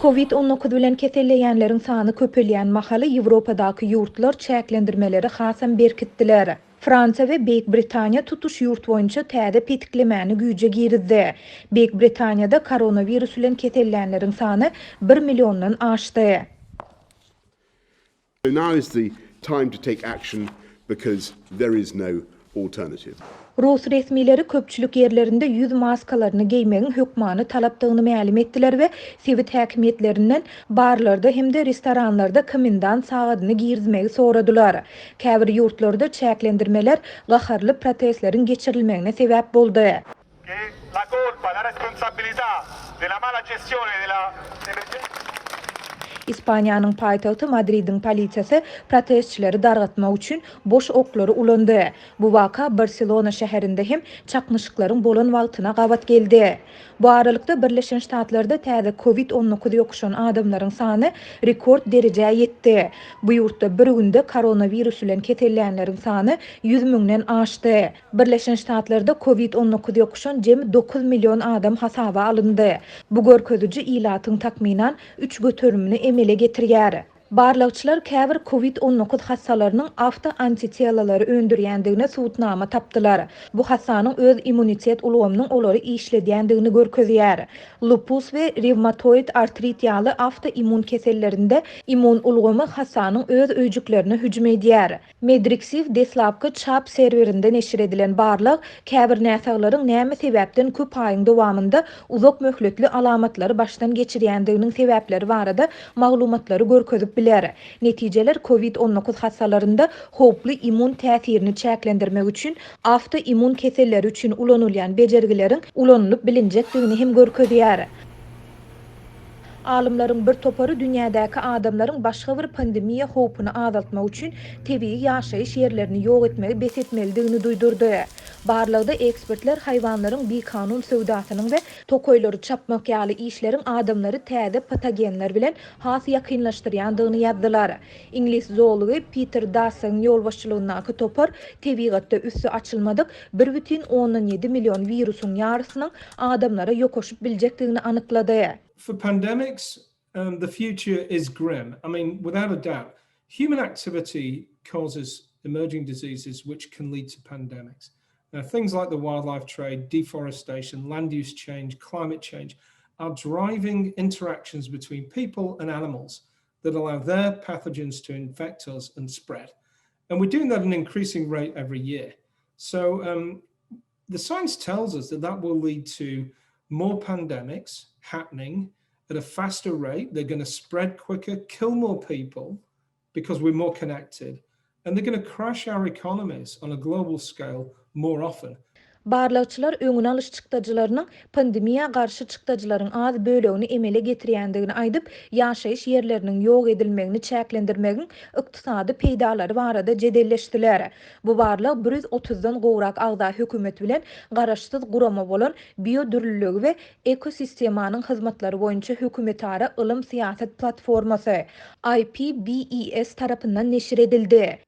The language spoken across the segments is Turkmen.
Covid 19 bilen keselleýänleriň sany köpelýän mahaly Ýewropadaky ýurtlar çäklendirmeleri hasam berkitdiler. Fransiýa we Beýik Britaniýa tutuş ýurt boýunça täze petiklemäni güýje girizdi. Beýik Britaniýada koronawirus bilen kesellänleriň sany bir milliondan aşdy. So now is the time to take action because there is no alternative. Rus resmileri köpçülik ýerlerinde ýüz maskalaryny geýmegiň hökmany talapdygyny mälim etdiler we sebit häkimiýetlerinden barlarda hem-de restoranlarda komendant sagadyny girizmegi soradylar. Käbir ýurtlarda çäklendirmeler gaharly protestleriň geçirilmegine sebäp boldy. Ispaniýanyň paýtagty Madridiň polisiýasy protestçileri dargatmak üçin boş oklary ulandy. Bu waka Barselona şäherinde hem çaknyşyklaryň bolan wagtyna gabat geldi. Bu aralykda, Birleşen Ştatlarda täze Covid 19 ýokuşan adamlaryň sany rekord derejä ýetdi. Bu ýurtda bir günde koronawirus bilen kesellänleriň sany 100 müňden aşdy. Birleşen Ştatlarda Covid 19 ýokuşan jemi 9 million adam hasaba alyndy. Bu görkeziji ilatyň takmynan üç göterimini emele getirýär. Barlagçylar käbir Covid 19 hassalarynyň awtoantitelalary öndürýändigine subutnama tapdylar. Bu hassanyň öz immunitet ulgamynyň olary işledýändigini görkezýär. Lupus we rewmatoid artrit ýaly awtoimmun kesellerinde immun ulgamy hassanyň öz öýjüklerine hüjüm edýär. Medrixiv deslapky çap serwerinde neşir edilen barlag, käbir näsaglaryň näme sebäpden köp aýyň dowamynda uzak möhletli alamatlary başdan geçirýändiginiň sebäpleri barada maglumatlary görkezip biler. Netijeler Covid 19 hassalarynda howply immun täsirini çäklendirmek üçin awtoimmun keselleri üçin ulanylýan bejergileriň ulanylyp bilinjekdigini hem görkezýär. Alymlaryň bir topary dünýädäki adamlaryň başga bir pandemiýa howpuny azaltmak üçin tebigy ýaşaýyş ýerlerini ýok etmegi bes etmelidigini duýdurdy. Barlagda ekspertler haýwanlaryň bikanun söwdasynyň we tokaýlary çapmak ýaly işleriň adamlary täze patogenler bilen has ýakynlaşdyrýandygyny ýazdylar. Iňlis zoology Piter Dassagyň ýolbaşçylygyndaky topar tebigatda üsti açylmadyk 1,7 million wirusyň ýarysynyň adamlara ýokaşyp biljekdigini anyklady. For pandemics, the future is grim. I mean, without a doubt, human activity causes emerging diseases which can lead to pandemics. Now, things like the wildlife trade, deforestation, land use change, climate change are driving interactions between people and animals that allow their pathogens to infect us and spread. And we're doing that at an increasing rate every year. So um, the science tells us that that will lead to more pandemics happening at a faster rate. They're going to spread quicker, kill more people because we're more connected, and they're going to crash our economies on a global scale more often. Barlagçylar öňüni alyş çykdajylarynyň pandemiýa garşy çykdajylaryň az bölegini emele getirýändigini aýdyp, ýaşaýyş ýerleriniň ýok edilmegini çäklendirmegiň ykdysady peýdalary barada jedelleşdiler. Bu barlag bir ýüz otuzdan gowrak agza hökümet bilen garaşsyz gurama bolan Biodürlüligi we ekosistemanyň hyzmatlary boýunça hökümetara ylym-syýasat platformasy, IPBES, tarapyndan neşir edildi.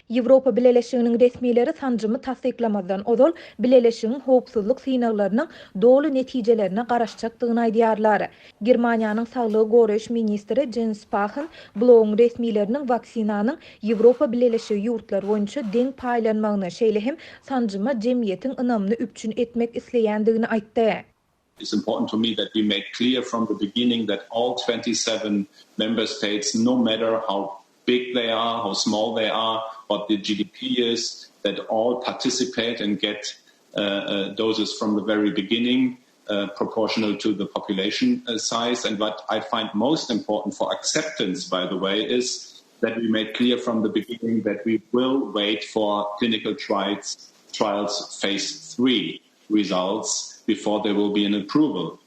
Ýewropa Bileleşiginiň resmileri sanjymy tassyklamazdan ozal Bileleşigiň howpsuzlyk synaglarynyň doly netijelerine garaşjakdygyny aýdýarlar. Germaniýanyň saglygy goraýyş ministri Jens Spahn blogyň resmileriniň waksinanyň Ýewropa Bileleşigi ýurtlary boýunça deň paýlanmagyny, şeýle hem sanjyma jemgyýetiň ynamyny üpjün etmek isleýändigini aýtdy. It's important to me that we made clear from the beginning that all 27 member states, no matter how big they are, how small they are, what the GDP is, that all participate and get uh, uh, doses from the very beginning. Uh, proportional to the population uh, size. And what I find most important for acceptance, by the way, is that we made clear from the beginning that we will wait for clinical trials, trials phase three results before there will be an approval.